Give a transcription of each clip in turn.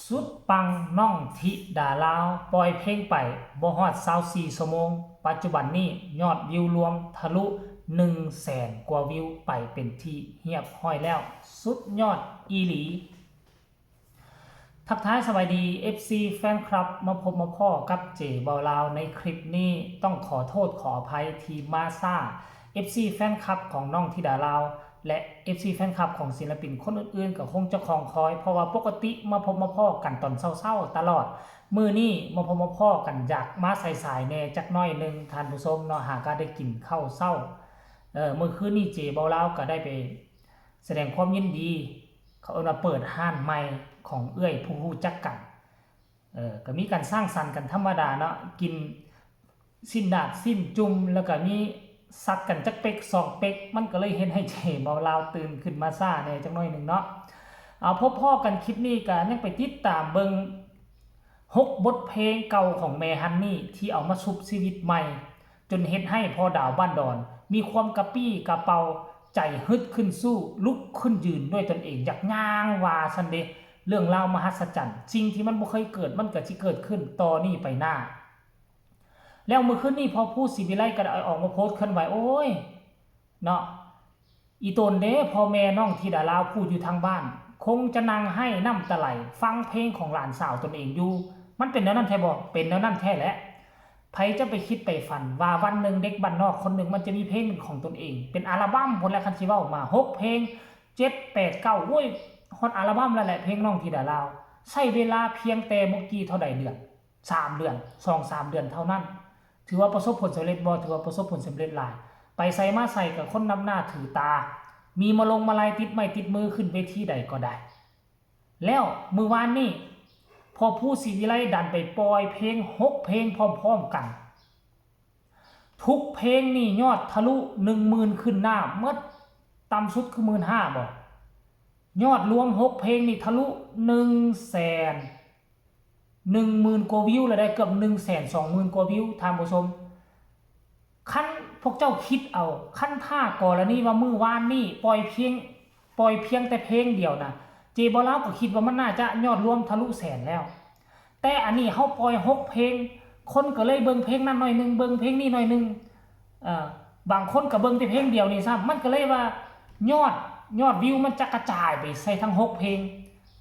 ສຸດປັງ ນ້ອງທິດາລາວ ປ່ອຍເພງໄປບໍ່ຮອດຊາວສີ່ຊົ່ວໂມງ, ປັດຈຸບັນນີ້ຍອດວິວລວມທະລຸໜຶ່ງແສນກວ່າວິວໄປເປັນທີ່ຮຽບຮ້ອຍແລ້ວ. ສຸດຍອດອີ່ຫຼີ. ທັກທາຍສະບາຍດີ ເອັຟຊີ ແຟນຄລັບ, ມາພົບມາພໍ້ກັບເຈເບົາລາວໃນຄລິບນີ້. ຕ້ອງຂໍໂທດຂໍອະໄພທີ່ມາຊ້າ. ເອັຟຊີ ແຟນຄລັບຂອງນ້ອງທິດາລາວ ແລະ ເອັຟຊີ ແຟນຄລັບຂອງສິນລະປິນຄົນອື່ນໆ ກໍຄົງຈະຄອງຄອຍ, ເພາະວ່າປົກກະຕິມາພົບມາພໍ້ກັນຕອນເຊົ້າໆຕະຫຼອດ. ມື້ນີ້ມາພົບມາພໍ້ກັນ ຢາກມາສາຍໆແດ່ຈັກໜ້ອຍໜຶ່ງທ່ານຜູ້ຊົມເນາະ, ຫາກະໄດ້ກິນເຂົ້າເຊົ້າ. ເອີ ມື້ຄືນນີ້ເຈເບົາລາວກໍໄດ້ໄປສະແດງຄວາມຍິນດີ, ເຂົາເອີ້ນວ່າເປີດຮ້ານໃໝ່ຂອງເອື້ອຍຜູ້ຮູ້ຈັກກັນ. ເອີ ກໍມີການສ້າງສັນກັນທຳມະດາເນາະ, ກິນຊີ້ນດາດຊີ້ນຈຸ່ມ ແລ້ວກໍມີສັດກັນຈັກເປັກສອງເປັກ, ມັນກໍເລີຍເຮັດໃຫ້ເຈເບົາລາວຕື່ນຂຶ້ນມາຊ້າແດ່ຈັກໜ້ອຍໜຶ່ງເນາະ. ເອົາ ພົບພໍ້ກັນຄລິບນີ້ກໍຍັງໄປຕິດຕາມເບິ່ງຫົກບົດເພງເກົ່າຂອງແມ່ຮັນນີ້ ທີ່ເອົາມາຊຸບຊີວິດໃໝ່ ຈົນເຮັດໃຫ້ພໍ່ດາວບ້ານດອນມີຄວາມກະປີ້ກະເປົາ, ໃຈຮຶດຂຶ້ນສູ້, ລຸກຂຶ້ນຢືນດ້ວຍຕົນເອງ, ຢາກຍ່າງວ່າຊັ້ນເດ. ເລື່ອງລາວມະຫັດສະຈັນ, ສິ່ງທີ່ມັນບໍ່ເຄີຍເກີດ ມັນກໍຊິເກີດຂຶ້ນຕໍ່ນີ້ໄປໜ້າ. ແລ້ວມື້ຄືນນີ້ພໍ່ພູສີວິໄລກໍໄດ້ອອກມາໂພສເຄື່ອນໄຫວ, ໂອ້ຍ ເນາະ ອີ່ຕົນເດ້ ພໍ່ແມ່ນ້ອງທິດາລາວຜູ້ຢູ່ທາງບ້ານ ຄົງຈະນັ່ງໄຫ້ນ້ຳຕາໄຫຼຟັງເພງຂອງຫຼານສາວຕົນເອງຢູ່. ມັນເປັນແນວນັ້ນແທ້ບໍ່? ເປັນແນວນັ້ນແທ້ແຫຼະ. ໃຜຈະໄປຄິດໄປຝັນວ່າວັນໜຶ່ງເດັກບ້ານນອກຄົນໜຶ່ງມັນຈະມີເພງເປັນຂອງຕົນເອງ, ເປັນອັລະບັມພຸ້ນແຫຼະ ຄັນຊິເວົ້າມາ ຫົກເພງ ເຈັດ ແປດ ເກົ້າ ໂອ້ຍ ຮອດອັລະບັມແລ້ວແຫຼະ ເພງນ້ອງທິດາລາວ. ໃຊ້ເວລາພຽງແຕ່ບໍ່ກີ່ເທົ່າໃດເດືອນ? ສາມເດືອນ ສອງສາມເດືອນເທົ່ານັ້ນ ຖືວ່າປະສົບຜົນສຳເລັດບໍ່? ຖືວ່າປະສົບຜົນສຳເລັດຫຼາຍ. ໄປໃສມາໃສກໍຄົນນັບໜ້າຖືຕາ, ມີມາລົງມາໄລຕິດໄມ້ຕິດມືຂຶ້ນເວທີໃດກໍໄດ້. ແລ້ວມື້ວານນີ້ ພໍ່ພູສີວິໄລດັນໄປປ່ອຍເພງຫົກເພງພ້ອມໆກັນ. ທຸກເພງນີ້ຍອດທະລຸໜຶ່ງໝື່ນຂຶ້ນໜ້າໝົດ, ຕ່ຳສຸດຄືໝື່ນຫ້າບໍ່? ຍອດລວມຫົກເພງນີ້ທະລຸໜຶ່ງແສນ ໜຶ່ງໝື່ນກວ່າວິວແລ້ວໄດ໋, ເກືອບໜຶ່ງແສນສອງໝື່ນກວ່າວິວທ່ານຜູ້ຊົມ. ຄັນພວກເຈົ້າຄິດເອົາ, ຄັນຖ້າກໍລະນີວ່າມື້ວານນີ້ປ່ອຍພຽງ ປ່ອຍພຽງແຕ່ເພງດຽວນະ, ເຈບໍ່ລາວກໍຄິດວ່າມັນໜ້າຈະຍອດລວມທະລຸແສນແລ້ວ. ແຕ່ອັນນີ້ເຮົາປ່ອຍຫົກເພງ, ຄົນກໍເລີຍເບິ່ງເພງນັ້ນໜ້ອຍໜຶ່ງ, ເບິ່ງເພງນີ້ໜ້ອຍໜຶ່ງ, ເອີ ບາງຄົນກໍເບິ່ງແຕ່ເພງດຽວນີ້ຊ້ຳ, ມັນກໍເລີຍວ່າຍອດ ຍອດວິວມັນຈະກະຈາຍໄປໃສ່ທັງຫົກເພງ.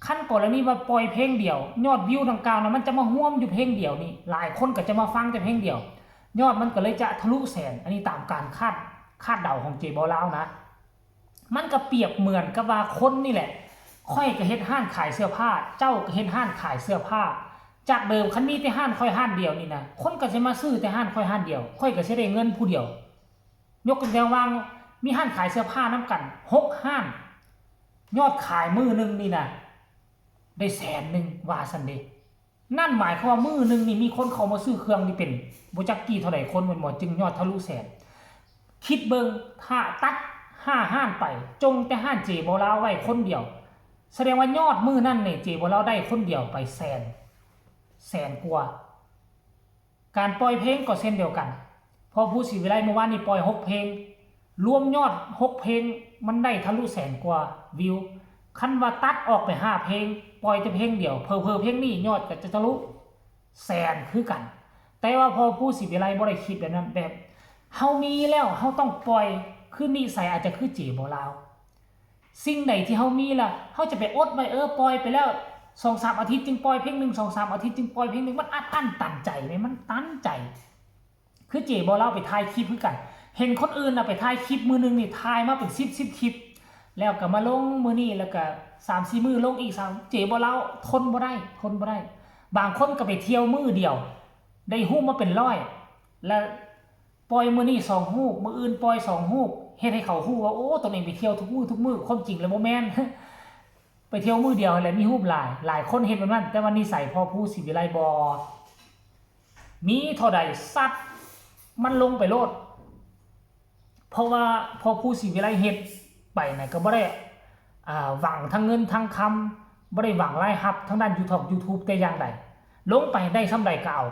ຄັນກໍລະນີວ່າປ່ອຍເພງດຽວ, ຍອດວິວດັ່ງກ່າວນັ້ນມັນຈະມາຮວມຢູ່ເພງດຽວນີ້, ຫຼາຍຄົນກໍຈະມາຟັງແຕ່ເພງດຽວ, ຍອດມັນກໍເລີຍຈະທະລຸແສນ. ອັນນີ້ຕາມການຄາດ ຄາດເດົາຂອງເຈບໍ່ລາວນະ. ມັນກໍປຽບເໝືອນກັບວ່າຄົນນີ້ແຫຼະ, ຂ້ອຍກໍເຮັດຮ້ານຂາຍເສື້ອຜ້າ, ເຈົ້າກໍເຮັດຮ້ານຂາຍເສື້ອຜ້າ. ຈາກເດີມຄັນມີແຕ່ຮ້ານຂ້ອຍຮ້ານດຽວນີ້ນະ, ຄົນກໍຊິມາຊື້ແຕ່ຮ້ານຂ້ອຍຮ້ານດຽວ, ຂ້ອຍກໍຊິໄດ້ເງິນຜູ້ດຽວ. ຍົກຕົວຢ່າງວ່າມີຮ້ານຂາຍເສື້ອຜ້ານຳກັນຫົກຮ້ານ, ຍອດຂາຍມື້ໜຶ່ງນີ້ນະ ໄດ້ແສນໜຶ່ງ ວ່າຊັ້ນເດ. ນັ້ນໝາຍຄວາມວ່າມື້ໜຶ່ງນີ້ມີຄົນເຂົ້າມາຊື້ເຄື່ອງນີ້ເປັນບໍ່ຈັກກີ່ເທົ່າໃດຄົນແມ່ນບໍ່? ຈຶ່ງຍອດທະລຸແສນ. ຄິດເບິ່ງ, ຖ້າຕັດຫ້າຮ້ານໄປ, ຈົ່ງແຕ່ຮ້ານເຈບໍ່ລາວໄວ້ຄົນດຽວ, ສະແດງວ່າຍອດມື້ນັ້ນນີ້ ເຈບໍ່ລາວໄດ້ຄົນດຽວໄປແສນ ແສນກວ່າ. ການປ່ອຍເພງກໍເຊັ່ນດຽວກັນ. ພໍ່ພູສີວິໄລມື້ວານນີ້ປ່ອຍຫົກເພງ, ລວມຍອດຫົກເພງມັນໄດ້ທະລຸແສນກວ່າວິວ. ຄັນວ່າຕັດອອກໄປຫ້າເພງ, ປ່ອຍແຕ່ເພງດຽວ, ເຜີໆເພງນີ້ຍອດກໍຈະທະລຸແສນຄືກັນ. ແຕ່ວ່າພໍ່ພູສີວິໄລບໍ່ໄດ້ຄິດແບບນັ້ນ, ແບບເຮົາມີແລ້ວເຮົາຕ້ອງປ່ອຍ, ຄືນິໄສອາດຈະຄືເຈບໍ່ລາວ. ສິ່ງໃດທີ່ເຮົາມີລະ ເຮົາຈະໄປອົດໄວ້, ເອີ ປ່ອຍໄປແລ້ວ ສອງສາມອາທິດຈຶ່ງປ່ອຍເພງໜຶ່ງ, ສອງສາມອາທິດຈຶ່ງປ່ອຍເພງໜຶ່ງ, ມັນອັດອັ້ນຕັນໃຈແມະ, ມັນຕັນໃຈ. ຄືເຈບໍ່ລາວໄປຖ່າຍຄລິບຄືກັນ, ເຫັນຄົນອື່ນນະໄປຖ່າຍຄລິບ ມື້ໜຶ່ງນີ້ຖ່າຍມາເປັນສິບ ສິບຄລິບ, ແລ້ວກໍມາລົງມື້ນີ້ ແລ້ວກໍສາມສີ່ມື້ລົງອີກ. ເຈບໍ່ລາວທົນບໍ່ໄດ້ ທົນບໍ່ໄດ້. ບາງຄົນກໍໄປທ່ຽວມື້ດຽວ ໄດ້ຮູບມາເປັນຮ້ອຍ ແລ້ວ ປ່ອຍມື້ນີ້ສອງຮູບ, ມື້ອື່ນປ່ອຍສອງຮູບ, ເຮັດໃຫ້ເຂົາຮູ້ວ່າ ໂອ້ ຕົນເອງໄປທ່ຽວທຸກມື້ທຸກມື້. ຄວາມຈິງແລ້ວບໍ່ແມ່ນ ໄປທ່ຽວມື້ດຽວຫັ້ນແຫຼະມີຮູບຫຼາຍ. ຫຼາຍຄົນເຮັດແບບນັ້ນ, ແຕ່ວ່ານິໄສພໍ່ພູສີວິໄລບໍ່. ມີເທົ່າໃດຊັດມັນລົງໄປໂລດ, ເພາະວ່າພໍ່ພູສີວິໄລເຮັດໄປນະ ກໍບໍ່ໄດ້ ອ່າ ຫວັງທັງເງິນທັງຄຳ, ບໍ່ໄດ້ຫວັງລາຍຮັບທາງດ້ານຢູທອກ ຢູທູບແຕ່ຢ່າງໃດ. ລົງໄປໄດ້ສ່ຳໃດກໍເອົາ.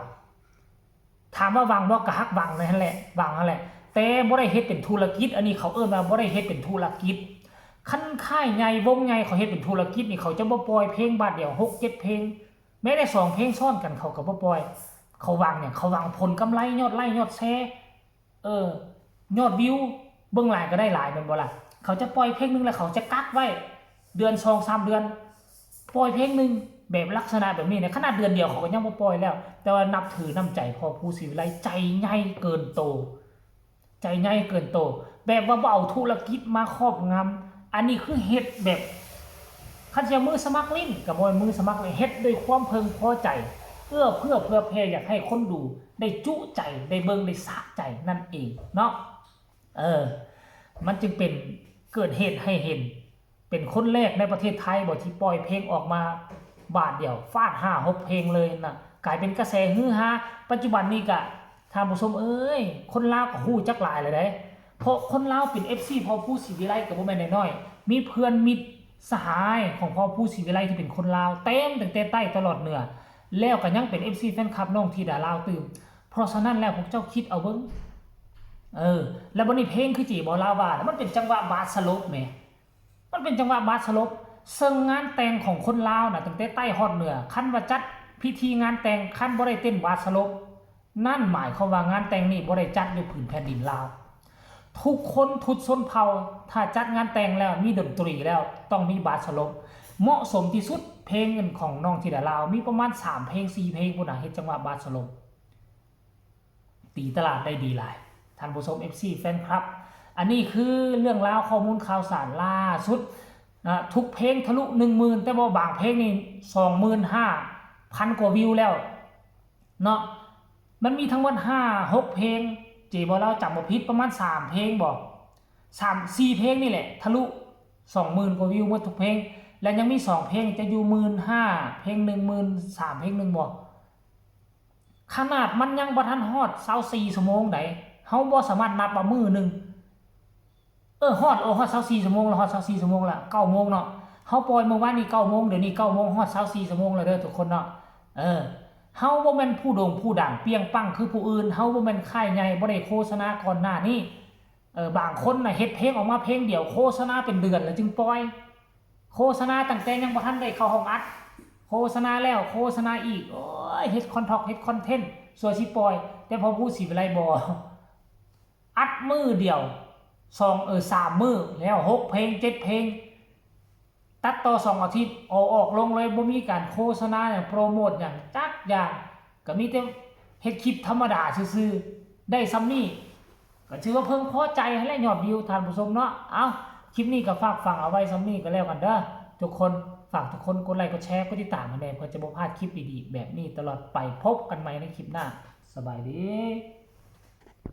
ຖາມວ່າຫວັງບໍ່? ກໍຮັກຫວັງນັ້ນແຫຼະ ຫວັງຫັ້ນແຫຼະ, ແຕ່ບໍ່ໄດ້ເຮັດເປັນທຸລະກິດ. ອັນນີ້ເຂົາເອີ້ນວ່າບໍ່ໄດ້ເຮັດເປັນທຸລະກິດ. ຄັນຄ້າຍໃຫຍ່ ວົງໃຫຍ່ ເຂົາເຮັດເປັນທຸລະກິດນີ້ ເຂົາຈະບໍ່ປ່ອຍເພງບາດດຽວ ຫົກເຈັດເພງ ແມ້ແຕ່ສອງເພງຊ້ອນກັນ ເຂົາກໍບໍ່ປ່ອຍ. ເຂົາຫວັງຫຍັງ? ເຂົາຫວັງຜົນກຳໄລ ຍອດໄລ ຍອດແຊ ເອີ ຍອດວິວ ເບິ່ງຫຼາຍກໍໄດ້ຫຼາຍ ແມ່ນບໍ່ລະ? ເຂົາຈະປ່ອຍເພງໜຶ່ງ ແລ້ວເຂົາຈະກັກໄວ້ເດືອນ ສອງສາມເດືອນ ປ່ອຍເພງໜຶ່ງ ແບບລັກສະນະແບບນີ້ນະ. ຂະໜາດເດືອນດຽວເຂົາກໍຍັງບໍ່ປ່ອຍແລ້ວ. ແຕ່ວ່ານັບຖືນ້ຳໃຈພໍ່ພູສີວິໄລ ໃຈໃຫຍ່ເກີນໂຕ ໃຈໃຫຍ່ເກີນໂຕ ແບບວ່າບໍ່ເອົາທຸລະກິດມາຄອບງຳ. ອັນນີ້ຄືເຮັດແບບ ຄັນຊິເອົາມືສະໝັກຫຼິ້ນ ກໍບໍ່ແມ່ນມືສະໝັກເລີຍ ເຮັດດ້ວຍຄວາມເພິ່ງພໍໃຈ ເອື້ອເຟື້ອເຜື່ອແຜ່ ຢາກໃຫ້ຄົນດູໄດ້ຈຸໃຈ ໄດ້ເບິ່ງ ໄດ້ສະໃຈນັ້ນເອງເນາະ. ເອີ ມັນຈຶ່ງເປັນ ເກີດເຫດໃຫ້ເຫັນ ເປັນຄົນແລກໃນປະເທດໄທບໍ ທີ່ປ່ອຍເພງອອກມາບາດດຽວ ຟາດຫ້າຫົກເພງເລີຍນະ ກາຍເປັນກະແສຮືຮາ. ປັດຈຸບັນນີ້ກະ ທ່ານຜູ້ຊົມເອີຍ ຄົນລາວກໍຮູ້ຈັກຫຼາຍແລ້ວເດ້ ເພາະຄົນລາວເປັນເອັຟຊີພໍ່ພູສີວິໄລກໍບໍ່ແມ່ນນ້ອຍໆ ມີເພື່ອນມິດສະຫາຍຂອງພໍ່ພູສີວິໄລທີ່ເປັນຄົນລາວ ເຕັມຕັ້ງແຕ່ໃຕ້ຕະຫຼອດເໜືອ ແລ້ວກໍຍັງເປັນເອັຟຊີແຟນຄລັບນ້ອງທິດາລາວຕື່ມ. ເພາະສະນັ້ນແລ້ວ ພວກເຈົ້າຄິດເອົາເບິ່ງ ເອີ ແລ້ວບັດນີ້ເພງຄືຈີ່ບໍລາວວ່າ ມັນເປັນຈັງຫວະບາດສະຫຼົບແໝ ມັນເປັນຈັງຫວະບາດສະຫຼົບ. ເຊິ່ງງານແຕ່ງຂອງຄົນລາວນະ ຕັ້ງແຕ່ໃຕ້ຮອດເໜືອ ຄັນວ່າຈັດພິທີງານແຕ່ງ ຄັນບໍ່ໄດ້ເຕັ້ນບາດສະຫຼົບ ນັ້ນໝາຍຄວາມວ່າງານແຕ່ງນີ້ບໍ່ໄດ້ຈັດຢູ່ພື້ນແຜ່ນດິນລາວ. ທຸກຄົນທຸກຊົນເຜົ່າ ຖ້າຈັດງານແຕ່ງແລ້ວ ມີດົນຕີແລ້ວ ຕ້ອງມີບາດສະຫຼົບ. ເໝາະສົມທີ່ສຸດ ເພງຂອງນ້ອງທິດາລາວ ມີປະມານສາມເພງ ສີ່ເພງພຸ້ນນະ ເຮັດຈັງຫວະບາດສະຫຼົບ. ຕີຕະຫຼາດໄດ້ດີຫຼາຍ ທ່ານຜູ້ຊົມ ເອັຟຊີ ແຟນຄລັບ. ອັນນີ້ຄືເລື່ອງລາວ ຂໍ້ມູນຂ່າວສານລ່າສຸດນະ ທຸກເພງທະລຸໜຶ່ງໝື່ນ ແຕ່ວ່າບາງເພງນີ້ສອງໝື່ນຫ້າພັນກວ່າວິວແລ້ວເນາະ. ມັນມີທັງໝົດຫ້າຫົກເພງ ຈີ່ບໍລາວຈຳບໍ່ຜິດ ປະມານສາມເພງບໍ ສາມສີ່ເພງນີ້ແຫຼະ ທະລຸສອງໝື່ນກວ່າວິວໝົດທຸກເພງ ແລະ ຍັງມີສອງເພງຈະຢູ່ໝື່ນຫ້າ ເພງໜຶ່ງໝື່ນ ສາມເພງໜຶ່ງບໍ ຂະໜາດມັນຍັງບໍ່ທັນຮອດຊາວສີ່ຊົ່ວໂມງໃດ ເຮົາບໍ່ສາມາດນັບວ່າມື້ໜຶ່ງ ເອີ ຮອດ ໂອ ຮອດຊາວສີ່ຊົ່ວໂມງລະ ຮອດຊາວສີ່ຊົ່ວໂມງລະ ເກົ້າໂມງເນາະ ເຮົາປ່ອຍມື້ວານນີ້ເກົ້າໂມງ ດຽວນີ້ເກົ້າໂມງ ຮອດຊາວສີ່ຊົ່ວໂມງລະເດີທຸກຄົນເນາະ. ເອີ ເຮົາບໍ່ແມ່ນຜູ້ໂດ່ງຜູ້ດັງປ່ຽງປັງຄືຜູ້ອື່ນ ເຮົາບໍ່ແມ່ນຄ້າຍໃຫຍ່ ບໍ່ໄດ້ໂຄສະນາກ່ອນໜ້ານີ້. ເອີ ບາງຄົນນະເຮັດເພງອອກມາເພງດຽວ ໂຄສະນາເປັນເດືອນແລ້ວຈຶ່ງປ່ອຍ ໂຄສະນາຕັ້ງແຕ່ຍັງບໍ່ທັນໄດ້ເຂົ້າຫ້ອງອັດ ໂຄສະນາແລ້ວໂຄສະນາອີກ ໂອ້ຍ ເຮັດຄອນທັອກ ເຮັດຄອນເທັນ ຊົ່ວຊິປ່ອຍ. ແຕ່ພໍ່ພູສີວິໄລບໍ່ ອັດມື້ດຽວ ສອງ ເອີ ສາມມື້ແລ້ວ ຫົກເພງ ເຈັດເພງ ຕັດຕໍ່ສອງອາທິດ ເອົາອອກລົງເລີຍ ບໍ່ມີການໂຄສະນາຫຍັງ ໂປຣໂມດຫຍັງຈັກຢ່າງ ກໍມີແຕ່ເຮັດຄລິບທຳມະດາຊື່ໆ ໄດ້ສ່ຳນີ້ ກໍຖືວ່າເພິ່ງພໍໃຈຫັ້ນແຫຼະ ຍອດວິວ ທ່ານຜູ້ຊົມເນາະ. ເອົ້າ ຄລິບນີ້ກໍຝາກຝັງເອົາໄວ້ສ່ຳນີ້ກໍແລ້ວກັນເດີທຸກຄົນ. ຝາກທຸກຄົນກົດໄລ ກົດແຊ ກົດຕິດຕາມໃຫ້ແດ່ ເພື່ອຈະບໍ່ພາດຄລິບດີໆແບບນີ້ຕະຫຼອດໄປ. ພົບກັນໃໝ່ໃນຄລິບໜ້າ. ສະບາຍດີ.